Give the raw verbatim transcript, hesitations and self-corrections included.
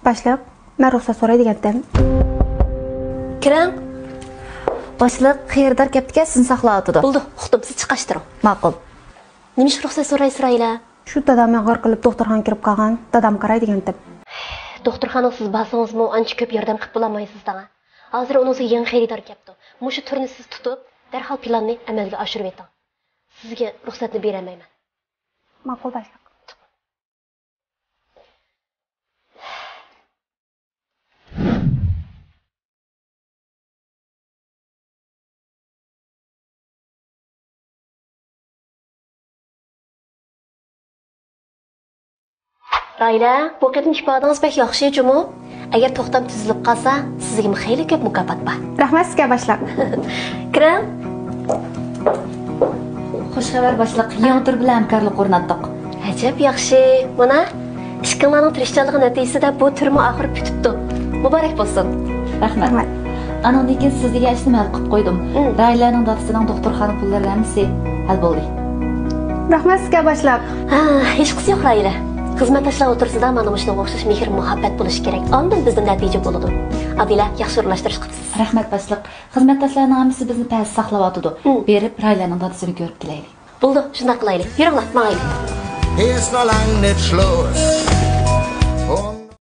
باشلىق، مەن رۇخسەت سوراي دېگەنتىم. كىرىڭ. باشلىق، خېرىدار كەپتىكەن، سىزنى ساقلاۋاتىدۇ. بولدى، ئۇقتۇم، سىز چىقاشتۇرۇڭ. ماقۇل. نېمىشقا رۇخسەت سورايسىز، راھىلە؟ شۇ دادام ئېغىر قىلىپ دوختۇرخانىغا كىرىپ قالغان، دادام قاراي دېگەنتىم. دوختۇرخانىغا سىز بارسىڭىزمۇ ئانچە كۆپ ياردەم قىلىپ بولالمايسىز دەڭە. ھازىر ئۇنىڭغا يېڭى خېرىدار كەپتۇ. مۇشۇ تۈرنى سىز تۇتۇپ، دەرھال پىلاننى ئەمەلگە ئاشۇرۇۋېتىڭ. سىزگە رۇخسەتنى بېرەلمەيمەن. ماقۇل، باشلىق. راھىلە، بۇ قېتىم ئىپادىڭىز بەك ياخشى جۇمۇ. ئەگەر توختام تۈزۈلۈپ قالسا، سىزگىمۇ خېلى كۆپ مۇكاپات بار. رەھمەت سىزگە، باشلىق. كىرىڭ. خۇش خەۋەر، باشلىق. يېڭى تۈر بىلەن ھەمكارلىق ئورناتتۇق. ئەجەب ياخشى. مانا، ئىككىڭلارنىڭ تىرىشچانلىقى نەتىجىسىدە بۇ تۈرمۇ ئاخىرى پۈتۈپتۇ. مۇبارەك بولسۇن. رەھمەت. رەھمەت. ئانىڭدىن كېيىن سىز دېگەن ئىشنىمۇ ھەل قىلىپ قويدۇم. مم. راھىلەنىڭ دادىسىنىڭ دوختۇرخانا پۇللىرى ھەممىسى ھەل بولدى. رەھمەت سىزگە، باشلىق. ھا، ھېچقىسى يوق، راھىلە. خىزمەتداشلار ئوتتۇرىسىدا مانا مۇشۇنىڭغا ئوخشاش مېھىر-مۇھەببەت بولۇشى كېرەك. ئاندىن بىزدىن نەتىجە بولىدۇ. ئابىلە، ياخشى ئورۇنلاشتۇرۇش قىپسىز. رەھمەت، باشلىق. خىزمەتداشلارنىڭ ھەممىسى بىزنى پەس ساقلاۋاتىدۇ. مم. بېرىپ، راھىلەنىڭ دادىسىنى كۆرۈپ كېلەيلى. بولدى، شۇنداق قىلايلى. يۈرۈڭلار، ماڭايلى. Hier ist noch lang nicht Schluss.